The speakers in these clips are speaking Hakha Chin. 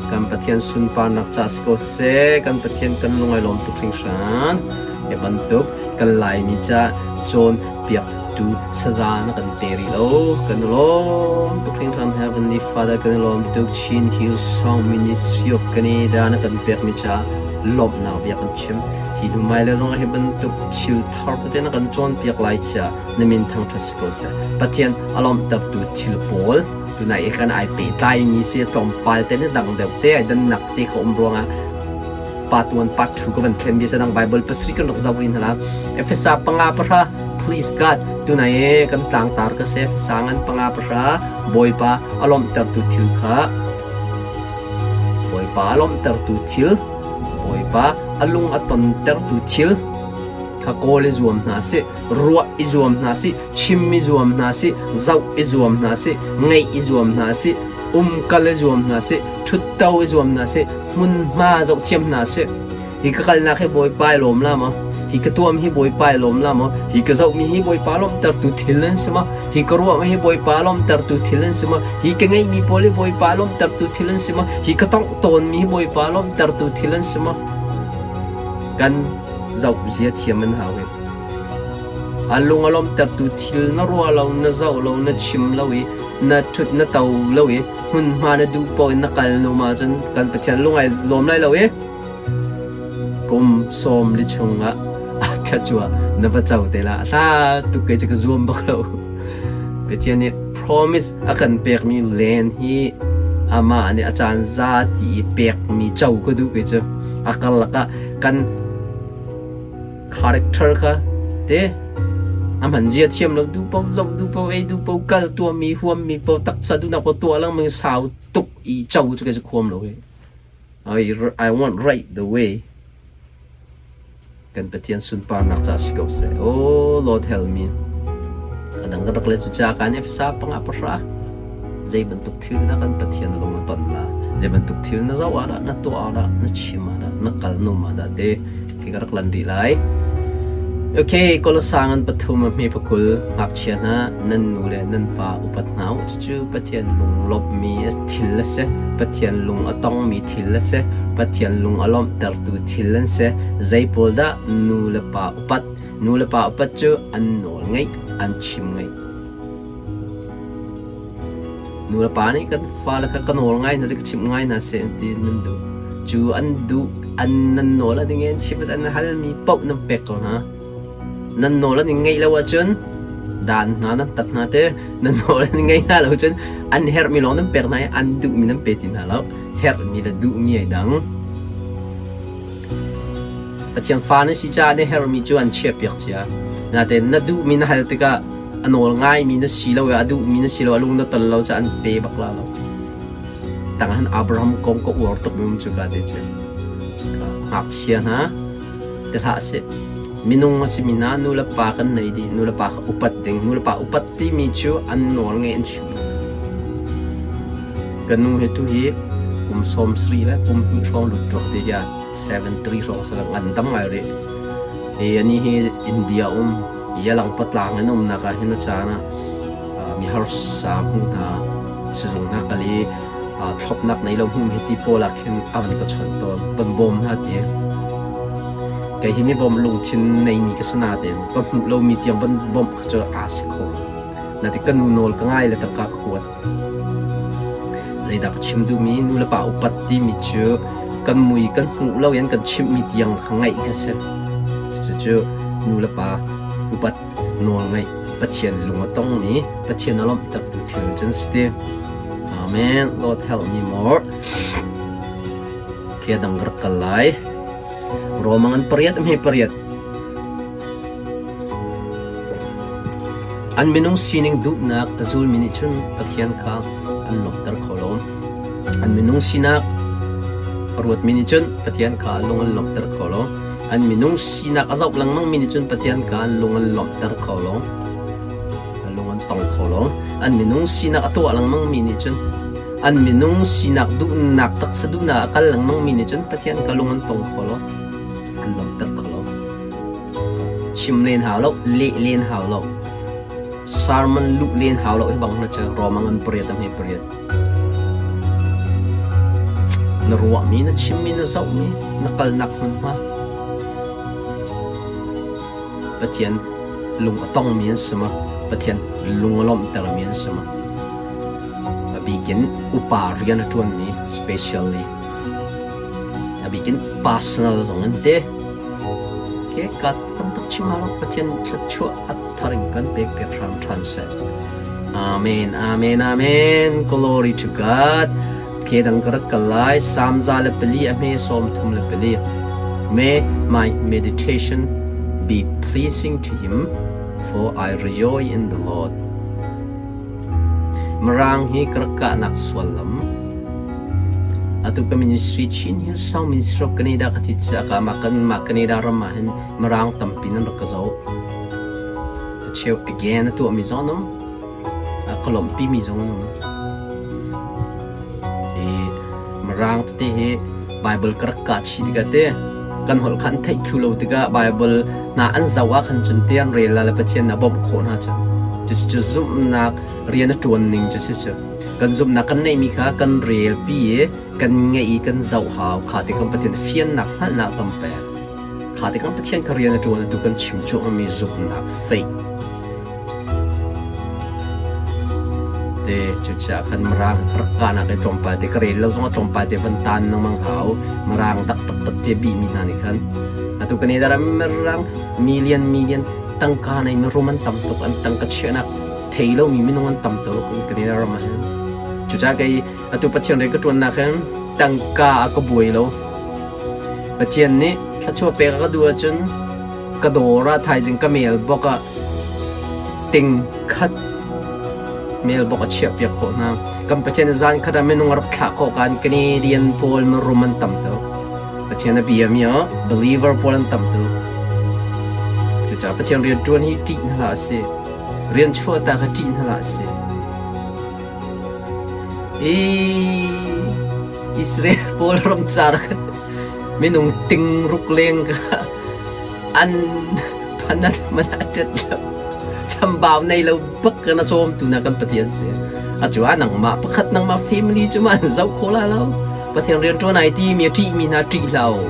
Kan Pathian sunparnak ca si ko seh. Kan Pathian kan lung ai lawm tuk hringhran. Hi bantuk kan Laimi ca cawnpiaktu saza na kan pe rih lo. Kan i lawm tuk hringhran. Heavenly Father kan i lawm tuk. Chin Hill Song Ministry of Canada na kan pekmi ca lawmhnak bia kan chim. Hi hnu hmailei zong ah hi bantuk thil thar tete na kan cawnpiak lai ca na min thangṭhat si ko seh. Pathian a lawmhtertu thil pawl tunai i kan ai pehtlaimi si tlawmpal te na dang deuh te ai dannak te kha um ruangah part 1 part 2 ka van thlen bia dang Bible pasarih kan rak zoh rih hna la. Efesa panga pahra please God tunai e kan tlangtar ka se Efesa ngan panga pahra Bawipa a lawmhtertu thil kha Bawipa a lawmhtertu thil Bawipa a lung a tontertu thil kha kawl i zuam hna sih, ruah i zuam hna sih, chim i zuam hna sih, zoh i zuam hna sih, ngaih i zuam hna sih, umkal i zuam hna sih, ṭhutto i zuam hna sih, hmunhma zohthiam hna sih. Hi ka kalnak hi Bawipa i lawm la maw? Hi ka tuam hi Bawipa i lawm la maw? Hi ka zohmi hi Bawipa lawmhtertu thil an si maw? Hi ka ruahmi hi Bawipa lawmhtertu thil an si maw? Hi ka ngeihmi pawl hi Bawipa lawmhtertu thil an si maw? Hi ka tongh tawnmi hi Bawipa lawmhtertu thil an si maw? Kan zoh zia thiam an hau i a lung a lawmhtertu thil na ruah lo, na zoh lo, na chim lo i na ṭhut na to lo i hmunhma na duh paoh in na kal nu ma cun kan Pathian lung ai lawm lai lo i kum sawm li chungah thluachuah na va co te la hla tuk kei cu ka zuam bak lo. Pathian nih promise a kan pekmi len hi amah nih a caan za ti i pekmi co ka duh kei cu. A karlak ah kan character kha te a hman zia thiam lo duh paoh zoh duh paoh ei duh paoh kal tuahmi huammi paoh taksa duhnak paoh tuah lengmang sau tuk i co cu kei cu khuam lo hi. I want right the way. Kan Pathian sunparnak ca si ko seh. Oh Lord help me. A dang ka rak le cu ca kan Efesa panga pahra. Zei bantuk thil dah kan Pathian lung a ton la? Zei bantuk thil na zoh ah dah, na tuah ah dah, na chim ah dah, na kal num ah dah te khi ka rak lan rih lai. Okay, Kolosang an pathum a hme pakul ngakchia hna nan nu le nan pa upat hna u. Cucu Pathian lunglawmhmi thil a si. Pathian lung a tongmi thil a si. Pathian lung a lawmhtertu thil an si. Zei pawl dah nu le pa upat? Nu le pa upat cu an nawl ngeih, an chim ngeih. Nu le pa nih kan fale kha ka nawl ngai hna seh, ka chimh ngai hna seh ti nan duh. Cu an duh, an nan nawl an i ngen chimh an halmi paoh nan pek ko hna. Nan nawl an i ngeih lo ahcun dan hna nan tat hna te, nan nawl an i ngeih hna lo cun an herhmi lawng nan pek hna i an duhmi nan pe ti hna lo. Herhmi le duhmi ai dang. Pathian fa na si caah na herhmi cu an chiahpiak cia. Nain na duhmi na hal tikah a nawl ngaimi na si lo i a duhmi na si lo, a lung na ton lo caah an pe bak la lo. Tang han Abraham kong ka uar tuk mi um cu ka te cu. Ngakchia hna te hlah sih. Minung a simi hna nu le pa kan nei dih. Nu le pa kha upat ding. Nu le pa upat timi cu an nawl ngei an chim. Ka nu hi tu hi kum 70 le kum hnih hrawng lut tuak ti ya 73 hrawng sa ngan dam ngai rih. Hi ani hi India um yalang patlang in umnak ah hin a caan ah mi harsa hmu hna sizung hna kal i thlopnak nei lo hmu hi ti pawl ah khin a van ka chawnh tawn van bawm hna ti kei hi mi bawm lungthin neimi ka si natein ka hmuh lomi tiang van bawmh kha cu aa si kho na ti ka nu nawl ka ngai le tangka ka kuat zeidah ka chim duhmi nu le pa upat timi cu kan mui kan hmuh lo in kan chimhmi tiang kha ngaih kha si cucu nu le pa upat nawl ngaih Pathian lung a tongmi Pathian a lawmhtertu thil cun si ti Amen Lord help me more Kia dang rak kal lai Romang an pariat hme pariat An minung sining duhnak a zulmi nih cun Pathian kha an lawmhter kho lo. An minung sinak a ruatmi nih cun Pathian kha a lung an lawmhter kho lo. An minung sinak a zoh lengmangmi nih cun Pathian kha an lung an lawmhter kho lo. An lung an tong kho lo. An minung sinak a tuah lengmangmi nih cun an minung sinak duhnak taksa duhnak a kal lengmangmi nih cun Pathian kha lung an tong kho lo. An lawmhter kho lo. Chim len hau lo, leh len hau lo, sermon luh len hau lo hi bang na cu Rome ngan pariat a hme pariat. Na ruahmi, na chimmi, na zohmi, na kalnak hmunhma. Pathian lung a tongmi an si maw? Pathian lung a lawmhtermi an si maw? A bikin upa rian a ṭuanmi specially. A bikin personal zong an ti. Okay, ka tam tuk chim hau lo. Pathian thluachuah a thar in kan pek piak hram ṭhan seh. Amen, amen, amen. Glory to God. Ke dang ka rak kal lai. Psalm 104 a hme 34. May my meditation be pleasing to him, for I rejoice in the Lord. Mirang hi ka rak kahnak suallam. Atu ka ministry Chin Hill Sound Ministry of Canada ka ti caah mah kan mah Canada ram ah hin Mirang tampi nan rak ka zoh. A cheu again a tuahmi zong an um. A ka lawmhpimi zong an um. Hi Mirang tete hi Bible ka rak kah chih tikah te kan holh kha an theih thlu lo tikah Bible hna an zoh ah khan cun te an rel la le Pathian a bawmh khawh hna cu. Cucu zumhnak rian a ṭuan ning cu si cu. Kan zumhnak kan neihmi kha kan relpi i kan ngeih i kan zoh hau. Kha ti kan Pathian fiannak hngalhnak kan pek. Kha ti kan Pathian kha rian a ṭuan atu kan chim cuahmahmi zumhnak faith te cucaah khan Mirang ka rak kahnak i tlawmpal te ka rel lo zongah tlawmpal te van tan lengmang hau. Mirang tak taktak te bihmi hna nih khan atu kan i ram Mirang million million tangka nei mirum an tam tuk an tangka chiahnak thei lomi minung an tam tuk kan i ram ah hin. Cucaah kei atu Pathian rian ka ṭuannak hin tangka a ka buai lo. Pathian nih thluachuah pek a ka duh ahcun ka dawr ah thaizing ka mail box ah ting khat mail box a chiahpiak khawh hna. Kan Pathian nih zan khat ah minung a rak thlah khawh kan Canadian pawl mirum an tam tuk. Pathian a biami ah believer pawl an tam tuk. Cucaah Pathian rian ṭuan hi ṭih hna hlah sih. Rian chuah ta kha ṭih hna hlah sih. I Israel pawl ramcar khan minung ting ruk leng kha an phanat man a ṭet lo. Chambau nei lo bak kan a cawmtu na kan Pathian si. Atu ah nangmah pakhat nangmah family cu ma an zoh kho la lo. Pathian rian ṭuan ai ti mi a ṭih mi hna ṭih hlah u.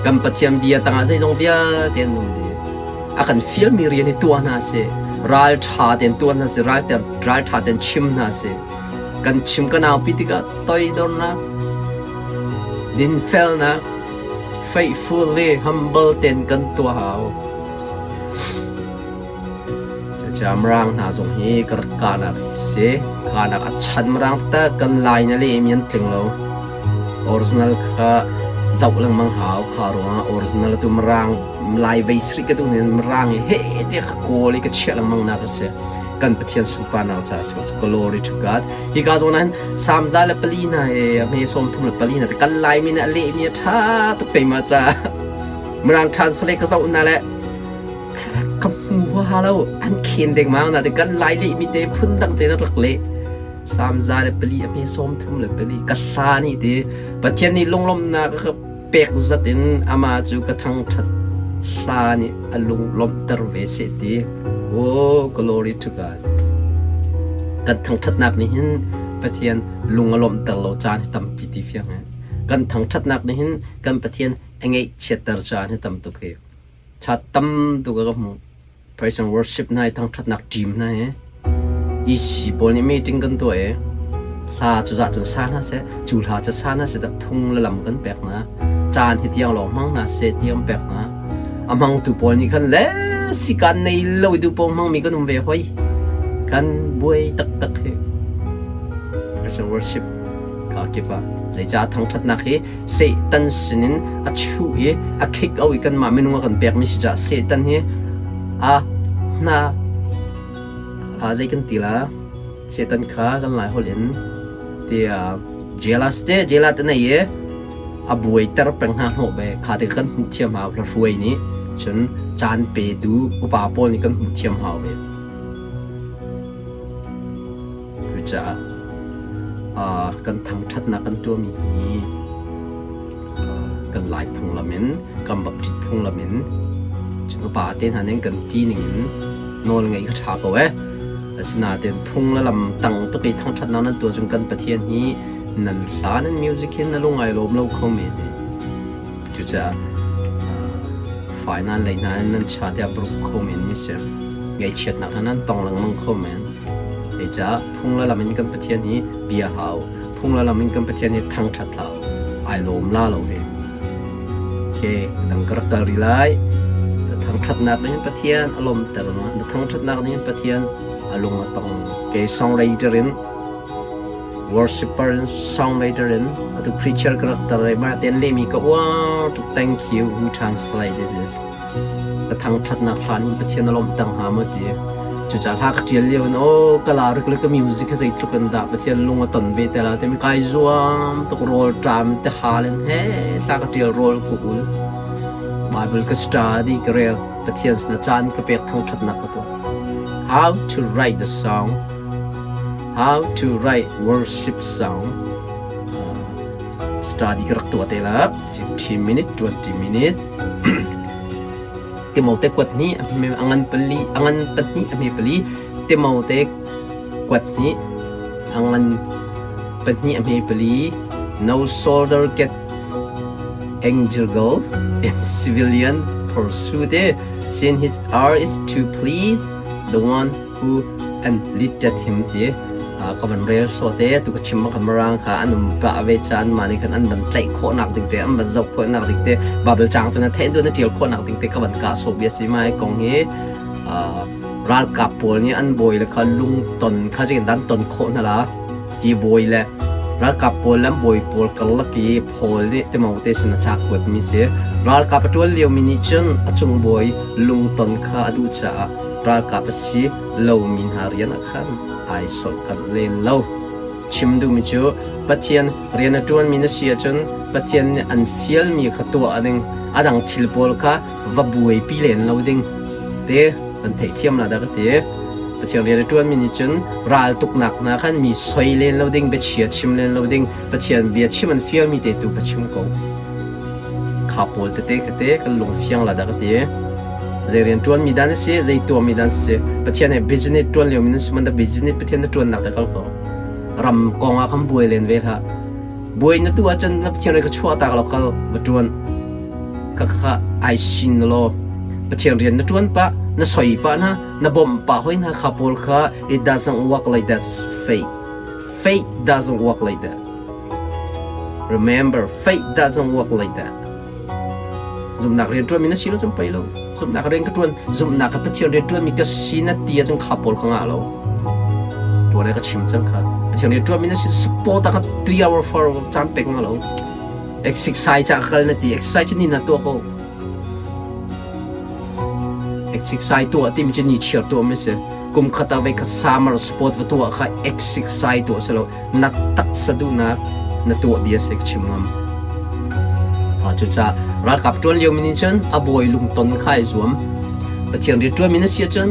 Kan Pathian bia tangah zeizong vialte an um dih. A kan fialmi rian hi tuah hna sih. Ral ṭha tein tuah hna sih. Ral ṭha tein chim hna sih. Kan chim kan aupi tikah toidornak, dinfelnak, faithful le humble tein kan tuah hau. Cucaah Mirang hna zong hi ka rak kahnak hi si. Kahnak a chan Mirang tak kan lai na lehmi an tling lo. Original kha zoh lengmang hau. Kha ruangah original tu Mirang Lai vei sri ka duh nin Mirang hi he tiah ka kawl i ka chiah lengmang nak a si. Kan Pathian sunparnak caah si ko. Glory to God. Hi ka zawn ah hin Psalm 104 hna he a hme 34 hna kan Laimi nih a lehmi a ṭha tuk keimah caah. Mirang translate ka zoh na le ka hmu huaha lo. An khen dengmang na te kan Lai lehmi te phun dang te na rak leh. Psalm 104 a hme 34 ka hla nih ti Pathian nih lunglawmhnak a ka pek zat in amah cu ka thangṭhat hla nih a lung lawmhter ve seh ti. Oh, glory to God. Kan thangṭhatnak nih hin Pathian lung a lawmhter lo caan hi tampi ti fiang he. Kan thangṭhatnak nih hin kan Pathian a ngaihchiatter caan hi tam tuk hi. Chat tam tuk a ka hmuh. Praise and worship hna i thangṭhatnak team hna hi EC pawl nih meeting kan tuah i hla cu zah cun sa hna seh, cu hla cu sa hna seh dah phung le lam kan pek hna. Caan hi tiang lawng hmang hna seh ti kan pek hna. A hmangtu pawl nih khan le sikaan nei lo i duh paoh hmangmi kan um ve hoi. Kan buai taktak hi. Praise and worship ka kip ah zeicah thangṭhatnak hi Satan sinin a chuh i a khik o i kanmah minung a kan pekmi si caah Satan hi a hna a zei kan ti la Satan kha kan lai holh in ti jealous te jealous te nei i a buaiter peng hna hnawh ve kha te kan hmuh thiam hau hla hruai nih cun caan petu upa pawl nih kan hmuh thiam hau ve. Cucaah kan thangṭhatnak kan tuahmi hi kan Lai phunglam in, kan Baptist phunglam in, cun upa te hna nih kan ti ning in nawl ngeih kha ṭha ko ee. Asinain phung le lam tang tuk i thangṭhatnak nan tuah cun kan Pathian hi Nan hla nan music hin na lung ai lawm lo kho men i cucaah fai nan lei hna in nan cha tiah bruk kho men mi si. Ngaihchiatnak hna nan tong lengmang kho men. Zeicah phung le lam in kan Pathian hi bia hau, phung le lam in kan Pathian hi thangṭhat hlah u. Ai lawm la lo hi. Okay, dang ka rak kal rih lai. Na thangṭhatnak nih hin Pathian a lawmter ma? Na thangṭhatnak nih hin Pathian a lung a tong. Okay, songwriter in worshipper in songwriter in atu preacher ka rak tar ma ten lemi ka uar tuk. Thank you who translate this is. Ka thangṭhatnak hlan in Pathian a lawmh tang hnga maw ti. Cucaah hla ka ṭial lio in aw ka la rik le ka music hi zeitluk in dah Pathian lung a ton ve te la timi kai zuam tuk rawl ṭam te hal in he hla ka ṭial rawl ka ul. Bible ka study ka rel Pathian sinah caan ka pek thangṭhatnak ka tuah. How to write the song, how to write worship song. Study ka rak tuah te la 15 minute 20 minute Timote kuat hnih a ngan pali a ngan pahnih a hme pali Timote kuat hnih a ngan pahnih a hme pali No soldier get entangled in civilian pursuit since his art is to please the one who enlisted him ti ka van rel sawh te tu ka chim ka mirang kha an um pah ve caan mah nih khan an van tlaih khawhnak ding te an van zoh khawhnak ding te Bible cang tu na theih tu na tial khawhnak ding te ka van kah sawh bia si mai kong hi ralkap pawl nih an bawi le kha lungton kha zeitin dan ton khawh hna la ti bawi le ralkap pawl le an bawi pawl karlak i Paul nih Timote sin a ca kuat mi si ralkap a ṭuan lio mi nih cun a cung bawi lungton kha a duh caah ralkap a si lomi hna rian ah khan ai solhkanh len lo. Chim duhmi cu Pathian rian a ṭuanmi na si ahcun Pathian nih an fialmi kha tuah ding, a dang thil pawl kha va buaipi len lo ding te kan theihthiam la dah ka ti. Pathian rian a ṭuanmi nih cun raltuknak hna khan mi soi len lo ding, biachia chim len lo ding, Pathian bia chim an fialmi te tu kha chim ko. Kha pawl tete kha te kan lung fiang la dah ka ti. Zei rian ṭuan mi dan a si, zei tuah mi dan si. Pathian he business ṭuan lio mi nan si man da business Pathian na ṭuannak te kal ko. Ram kong ah khan buai len ve hlah. Buai na tu ahcun na Pathian rian ka chuah tak lo kal va ṭuan. Kha kha ai sin law. Pathian rian na ṭuan pah, na soi pah hna, na bawmh pah hoi hna kha pawl kha it doesn't work like that faith. Faith doesn't work like that. Remember, faith doesn't work like that. Zumhnak rian ṭuanmi na si lo cun pei lo. Zumhnak rian ka ṭuan, zumhnak ka Pathian rian ṭuanmi ka si na ti ahcun kha pawl ka ngah lo. Tuan ka chim cang kha. Pathian rian ṭuanmi na si support ah ka 3 hour 4 hour caan pek nga lo. Exercise ca kal na ti, exercise cu ni na tuah ko. Exercise tuah timi cu ni chiar tuah mi si. Kum khat ah voikhat summer sport va tuah kha exercise tuah si lo. Na taksa duhnak na tuah bia si ka chim ngam. Cucaah ralkap ṭuan lio mi nih cun a bawi lungton kha ai zuam. Pathian rian ṭuanmi na si ahcun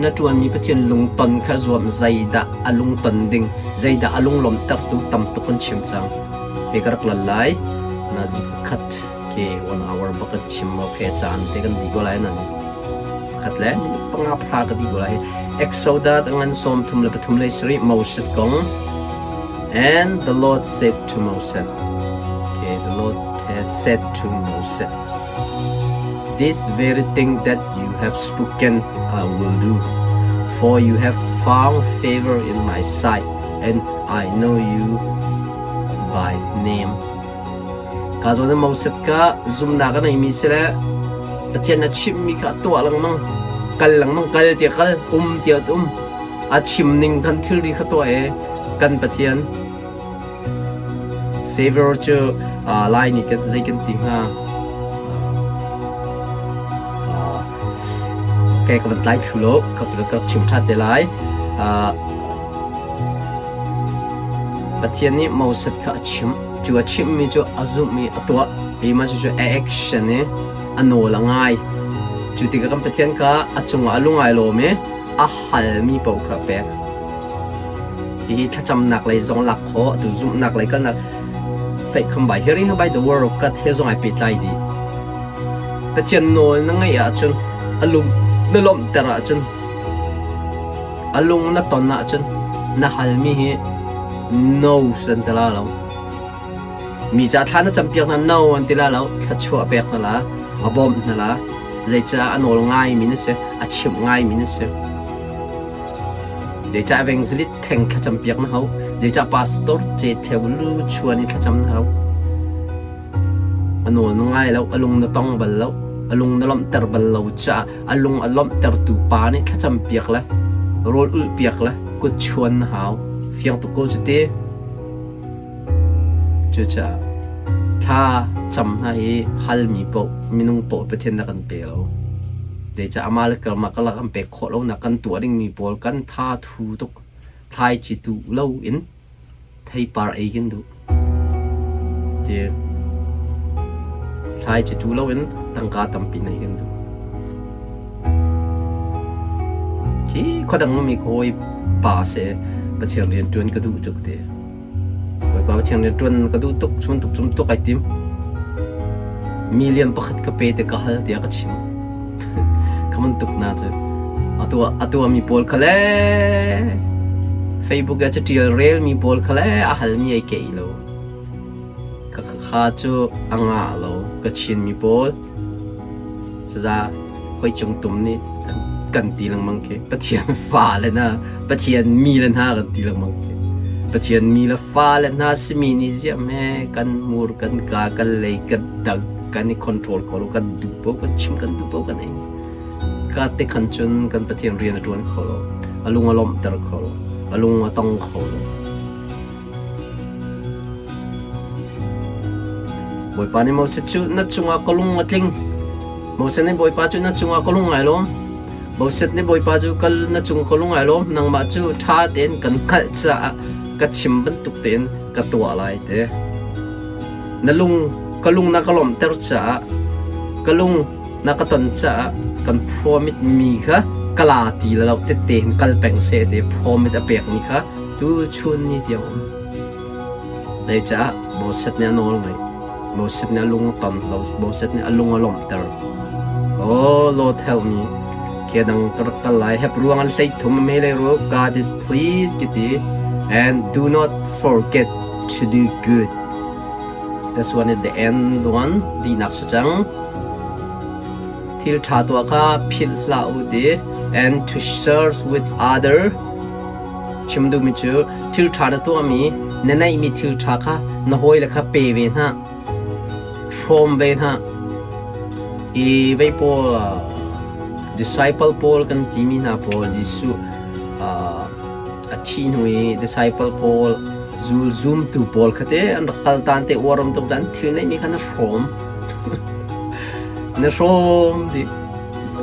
na ṭuanmi Pathian lungton kha zuam zeidah a lungton ding, zeidah a lunglawmhtertu tam tuk kan chim cang. Hi ka rak lal lai. Nazi pakhat ke one hour bak kan chim okay caan te kan dih ko lai nazi pakhat le minute panga phra ka dih ko lai. Exodus ngan sawm thum le pathum le sarih Moses kong. And the Lord said to Moses, okay, the Lord has said to Moses, This very thing that you have spoken I will do, for you have found favor in my sight, and I know you by name. Ka zawn in Moses kha zumhnak a ngeimi si le Pathian a chimhmi kha a tuah lengmang. Kal lengmang, kal tiah kal, um tiah um. A chim ning khan thilri kha tuah i kan Pathian favor cu Lai nih kan zei kan ti hnga? Okay, ka van tlai thlu lo, ka ka chim ṭhan te lai. Pathian nih Moses kha a chimh. Cu a chimhmi cu a zumh i a tuah. Hi mah cucu a action i a nawl a ngai. Cu tikah kan Pathian kha a cungah a lung ai lawm i a halmi paoh kha a pek. Hihi thlacamnak lei zong lak khawh, atu zumhnak lei kalnak faith come by hearing by the word of God he zong ai pehtlai dih. Pathian nawl na ngeih ahcun a lung na lawmhter ahcun a lung na ton ahcun na halmi hi No an ti la lo. Mi ca thla na campiak hna no an ti la lo. Thluachuah pek hna la, a bawmh hna la. Zeicah a nawl ngaimi na si, a chimh ngaimi na si. Zeicah evangelist theng thlacam piak na hau? Zeicah pastor ce theu lu chuan i thlacam na hau? A nawl na ngai lo, a lung na tong bal lo, a lung na lawmhter bal lo caah a lung a lawmhtertu pa nih thlacam piak le rawl ulh piak le kut chuan na hau. Fiang tuk ko cu ti. Cucaah thla cam hna hi halmi paoh minung paoh Pathian na kan pe lo. Zeicah amah le karmah karlak an pek khawh lonak kan tuah dingmi pawl kan tha thu tuk. Thlaici tuh lo in theipar ei kan duh. Ti thlaici tuh lo in tangka tampi neih kan duh. Khi khuadang mi hawi pa seh Pathian rian ṭuan ka duh tuk ti. Bawipa Pathian rian ṭuan ka duh tuk, chun tuk cum tuk ai tim. Million pakhat ka pe te ka hal tiah ka chim. Ka man tuk na cu. Atu atu mi pawl kha le Facebook ah catial rel mi pawl kha le a hal mi ai kei lo. Ka kha cu a ngah lo ka Chin mi pawl. Caza hoi cung tum nih kan ti lengmang khi Pathian fale hna Pathian mi le hna kan ti lengmang khi Pathian mi le fale hna simi nih ziah hme kan mur kan ka kan lei kan dang kan i control ko lo kan duh po kan chim kan duh po kan ei ka te khan cun kan Pathian rian a ṭuan kho lo a lung a lawmhter kho lo a lung a tong kho lo Bawipa nih Moses cu na cungah ka lung a tling. Moses nih Bawipa cu na cungah ka lung ai lawm. Moses nih Bawipa cu kal na cung ka lung ai lawm. Nangmah cu ṭha tein kan hngalh caah ka chim bantuk tein ka tuah lai te. Na lung ka lung na ka lawmhter caah ka lung na ka ton caah kan promise mi kha kala ti lo tette hin kal peng seh te promise a pekmi kha Tuchun ni tiang um. Zeicah Moses nih a nawl ngaih. Moses nih a lung a ton lo. Moses nih a lung a lawmhter. Oh Lord help me. Ke dang ka rak kal lai. Heb ruang an hlei thum me le ru. God is pleased kiti. And do not forget to do good. This one is the end one. Dinak sa cang. Thil ṭha tuah kha philh hlah u ti. And to share with other. Chim duhmi cu thil ṭha na tuahmi, na neihmi thil ṭha kha na hawile kha pe ve hna, hrawm ve hna. Hi vei pawl disciple pawl kan timi hna pawl Jesuh a thih hnu i disciple pawl zul zumtu pawl kha te an rak kal tan te uar um tuk dan thil neihmi kha na hrawm. Na hrawm dih.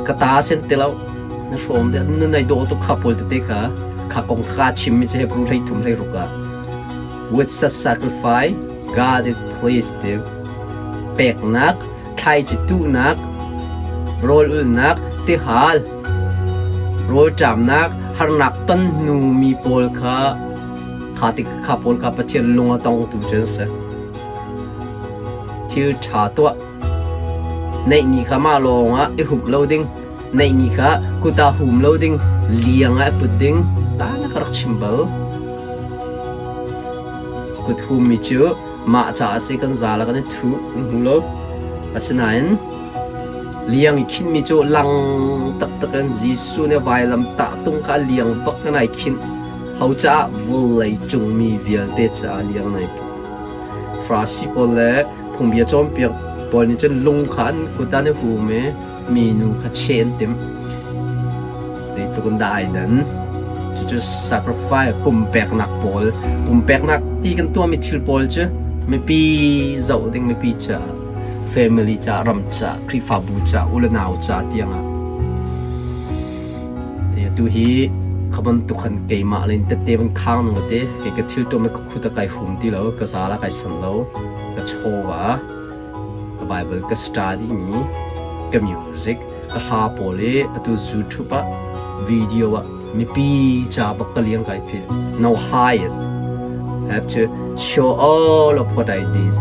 Ka ta sen ti lo. Na hrawm dih. Na nei dawh tuk kha pawl tete kha kha kong kha chimmi cu Hebrew 13 16 ah with such sacrifice God is pleased ti peknak thlaici tuhnak rawl ulnak tihal rawl ṭamnak harnak ton hnu mi pawl kha kha ti kha pawl kha Pathian lung a tongtu cu an si. Thil ṭha tuah Neihmi kha mah lawngah i humh lo ding, neihmi kha kut ah hum lo ding, liang ah i put ding, ta na ka rak chim bal. Kut hummi cu mah caah a si kan zal ah kan i thuh, kan hmu lo. Asinain liang i khinhmi cu lang taktak in Jesuh nih vailam tahtung kha liang bak in ai khinh. Ho caah vawlei cung mi vialte caah liang in ai put. Farasi pawl le Phungbia cawnpiak pawl nih cun lung kha an kut ah an i hum i minu kha cheh an timh. Zeitluk in dah ai dan. Cucu sacrifice pumpeknak pawl, pumpeknak ti kan tuahmi thil pawl cu mipi zoh ding mipi caah, family caah, ram caah, Khrihfabu caah, u le nau caah tiangah Tu hi kha bantuk khan keimah le tette van khang nung te kei ka thil tuah ka khut a kai hum ti lo ka zal a kai san lo ka chawva ka Bible ka study mi ka music ka hla pawl i atu YouTube ah video ah mipi ca bak ka liang kai phil no hide have to show all of what I did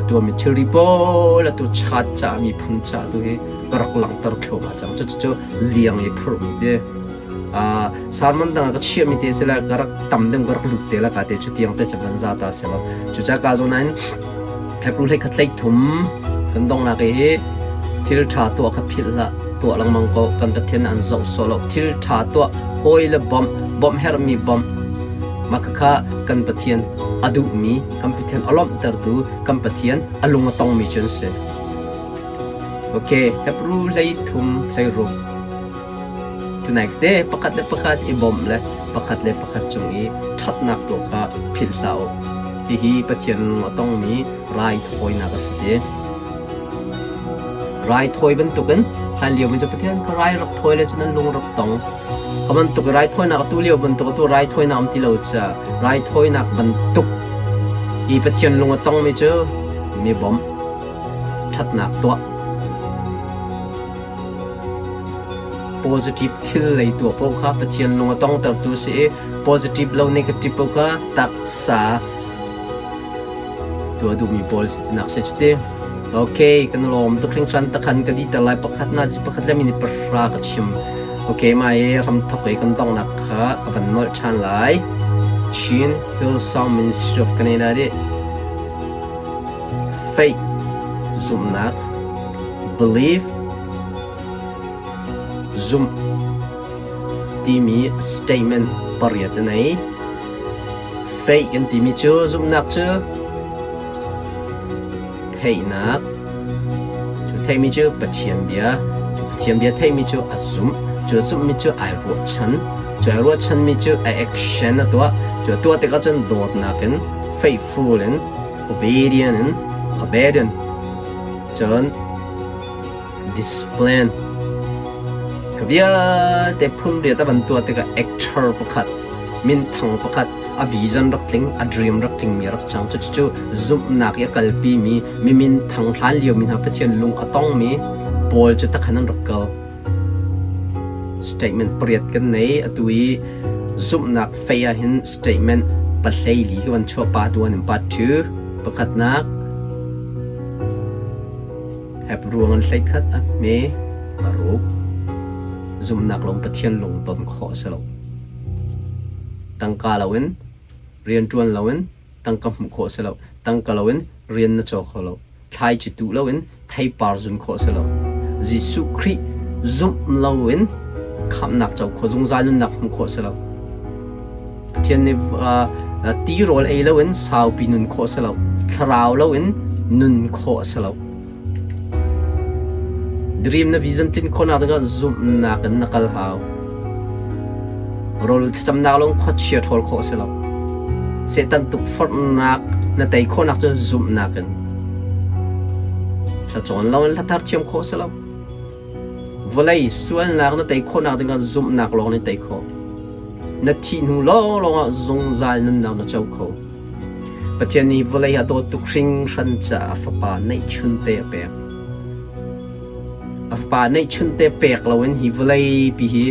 atu mi thilri pawl atu chat ca mi phun ca tu hi ka rak langhter thluahmah cang cucu liang i phurhmi te. Sermon dang ah ka chiahmi te si le ka rak tam deuh ka rak lut te la ka te cu tiang te cu van za ta si lo. Cucaah ka zawn in Hebrew hlei khat hlei thum kan donghnak i thil ṭha tuah kha philh hlah, tuah lengmang ko, kan Pathian an zoh sawh lo. Thil ṭha tuah, hawi le bawmh, bawmh herhmi bawmh, mah khakha kan Pathian a duhmi, kan Pathian a lawmhtertu, kan Pathian a lung a tongmi cu an si. Ok, Hebrew hlei thum hlei ruk. Tunai te pakhat le pakhat i bawmh le pakhat le pakhat cung i ṭhatnak tuah kha philh hlah u. Hihi Pathian lung a tongmi raithawinak a si ti. Raithawi bantukin hlanlio mi cu Pathian kha rai rak thawi le cun an lung rak tong. Kha bantuk raithawinak atu lio bantuk atu raithawinak um ti lo caah raithawinak bantuk i Pathian lung a tongmi cu mi bawmh, ṭhatnak tuah. Positive thil lei tuah paoh kha Pathian lung a tongtertu a si i positive lo negative paoh kha taksa tuah duhmi pawl si tinak si cuti. Okay, kan lawm tuk hringhran takhan ka diter lai pakhat na pakhat le minute pahra ka chim. Okay, mai ramthok i kan donghnak kha ka van nolh ṭhan lai. Chin Hillsong Ministry of Canada nih Faith zumhnak belief zumh timi statement pariat a nei. Faith kan timi cu zumhnak cu theihnak cu theihmi cu Pathian bia cu Pathian bia theihmi cu a zumh cu a zumhmi cu ai ruahchan cu ai ruahchanmi cu a action a tuah cu a tuah tikah cun dawtnak in faithful in obedient in obedient cun discipline ka vialte phun riat a van tuah tikah actor pakhat minthang pakhat a vision rak tling a dream rak tling mi rak cang cucu zumhnak i a kalpi mi mi minthang hlan lio mi hna Pathian lung a tong mi pawl cu takhan an rak kal Statement pariat kan nei. Atu i zumhnak fei ahhin statement pahleili ka van chuah part 1 and part 2. Pakhatnak, Hebru an hleikhat a hme paruk. Zumhnak lawng Pathian lungton khawh a si lo. Tangka loin, rianṭuan loin tangka hmuh khawh a si lo. Tangka loin rian na caw kho lo. Thlaici tuh loin theipar zun khawh a si lo. Jesuh Khrih zumh loin khamhnak co khawh zungzal nunnak hmuh khawh a si lo. Pathian nih tirawl ei loin saupi nun khawh a si lo. Thlarau loin nun khawh a si lo. Dream na vision tlin khawhnak dingah zumhnak in na kal hau. Rawl thlacamnak lawng khuachia ṭhawl khawh a si lo. Satan tukforhnak na tei khawhnak cu zumhnak in. Hla cawn loin hla thar thiam khawh a si lo. Vawlei sualnak na tei khawhnak dingah zumhnak lawng nih tei khawh. Na thih hnu lawnglawng ah zungzal nunnak na co kho. Pathian nih vawlei a dawt tuk hringhran caah a Fapa neihchunte a pek. A Fapa neihchunte pek loin hi vawleipi hi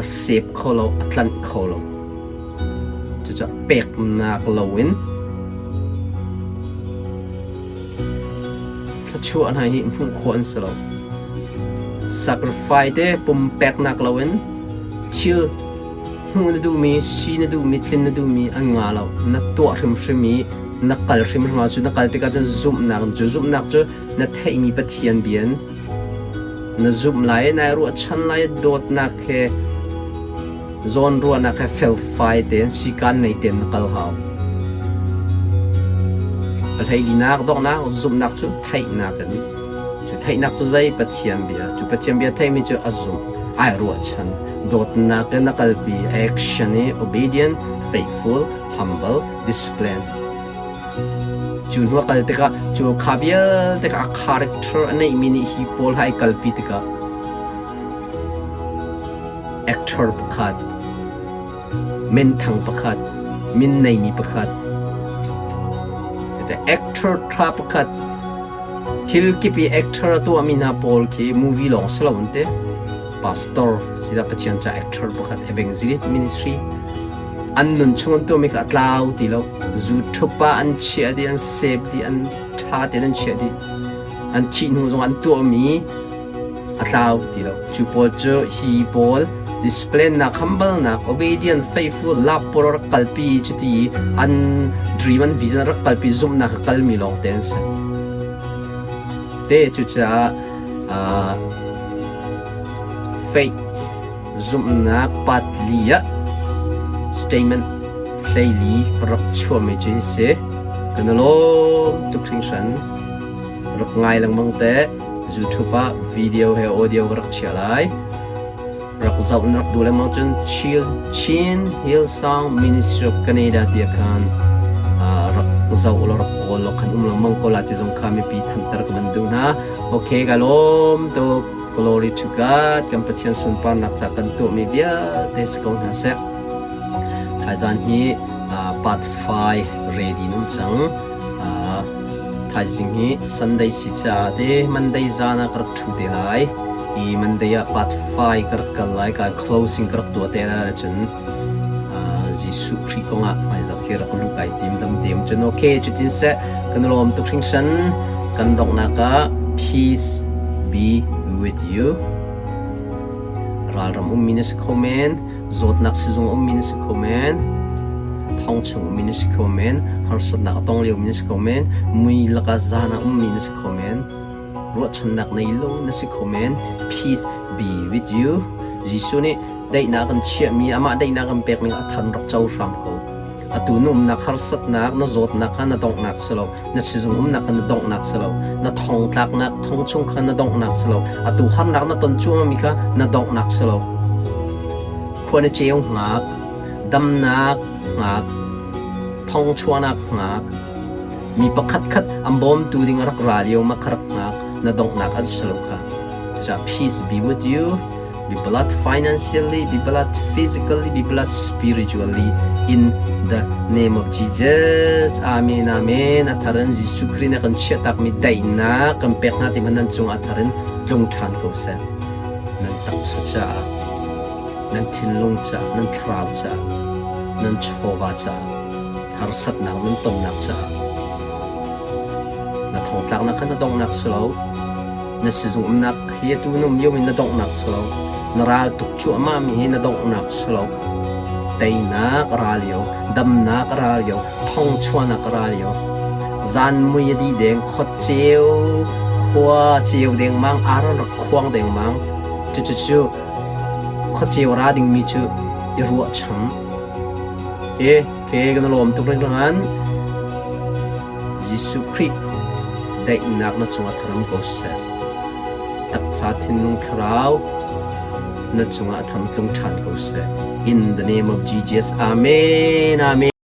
a sep kho lo, a tlanh kho lo. Cucaah peknak loin thluachuah hna hi hmuh khawh an si lo. Sacrifice te pumpeknak loin thil hmuh na duhmi, si na duhmi, tlin na duhmi an ngah lo. Na tuah hrimhrim i na kal hrimhrim ahcun na kal tikah cun zumhnak cu zumhnak cu na theihmi Pathian bia in na zumh lai i nai ruahchan lai i dawtnak he zawnruahnak he felfai tein sikaan nei tein na kal hau. Pahleilinak donghnak zumhnak cu theihnak in cu theihnak cu zei Pathian bia cu Pathian bia theihmi cu a zumh ai ruahchan dawtnak in a kalpi action i obedient faithful humble discipline cu hnu a kal tikah cu kha vialte kha a character a neihmi nih hi pawl ha ai kalpi tikah actor pakhat minthang pakhat min neimi pakhat actor tha pakhat thil kip i actor a tuahmi hna pawl khi movie lawng si lo an ti pastor sida Pathian ca actor pakhat evangelist ministry an nun chung an tuahmi kha a tlau ti lo zu thup ah an chiah dih an save dih an ṭha tein an chiah dih an thih hnu zong an tuahmi a tlau ti lo cu pawl cu hi pawl Discipline nak, humble nak, obedient, faithful, love pawl rak kalpi cuti an dream an vision rak kalpi zumhnak a kalmi lawng te an si. Te cucaah faith zumhnak part li ah statement 14 rak chuahmi cu hi si. Kan i lawm tuk hringhran. Rak ngai lengmang te. YouTube ah video he audio ka rak chiah lai. Rak zoh na rak duh lengmang cun Chin Hillsong Ministry of Canada ti ah khan rak zoh law rak kawl law khan um lengmang ko la ti zong kha mipi thanter ka van duh hna. Okay, ka lawm tuk. Glory to God. Kan Pathian sunparnak ca kan tuahmi vialte si ko hna seh. Thaizan hi part 5 ready num cang. Thaizing hi Sunday si caah te Monday zan ah ka rak ṭhu te lai. I Monday ah part 5 ka rak kal lai. Ka closing ka rak tuah te lai cun Jesuh Khrih kongah hmaizarh khi rak luh kai tim dam te cun okay cutin seh kan lawm tuk hringhran kan donghnak ah peace be with you ralram ummi na si kho men zawtnak sizung ummi na si kho men thong chung ummi na si kho men harsatnak a tong liomi na si kho men mui laka zan ah ummi na si kho men ruahchannak nei lo na si kho men peace be with you Jesuh nih daihnak kan chiahmi amah daihnak kan pekmi a than rak co hram ko atu na umnak harsatnak na zawtnak kha na donghnak si lo na sizung umnak kha na donghnak si lo na thongtlaknak thong chung kha na donghnak si lo atu harnak na ton cuahmahmi kha na donghnak si lo khua na ceu hngak damnak hngak thong chuahnak hngak mi pakhat khat an bawmtu ding a rak ra lio ma kha rak hngak na donghnak an si lo kha cucaah peace be with you be blessed financially, be blessed physically, be blessed spiritually in the name of Jesus. Amen, amen. A tharin Jesuh Khrih na kan chiahtakmi daihnak kan pek hna ti nan cungah tharin tlung ṭhan ko seh. Nan taksa caah, nan thinlung caah, nan thlarau caah, nan chawva caah, harsatnak nan tonnak caah, na thongtlaknak kha na donghnak si lo. Na sizung umnak hi atu na um lio in na donghnak si lo. Na ral tuk cuahmah mi hi na donghnak si lo. Teinak a ra lio, damnak a ra lio, thongchuahnak a ra lio. Zan mui a dih deng, khua ceu, khua ceu dengmang, aron rak khuang dengmang. Cucucu khua ceu ra dingmi cu i ruahcham. Ke, ke kan lawm tuk ringhrangan. Jesuh Khrih daihnak na cungah tharam ko seh. Taksa thinlung thlarau na cungah tham tlung ṭhan ko seh. In the name of Jesus. Amen. Amen.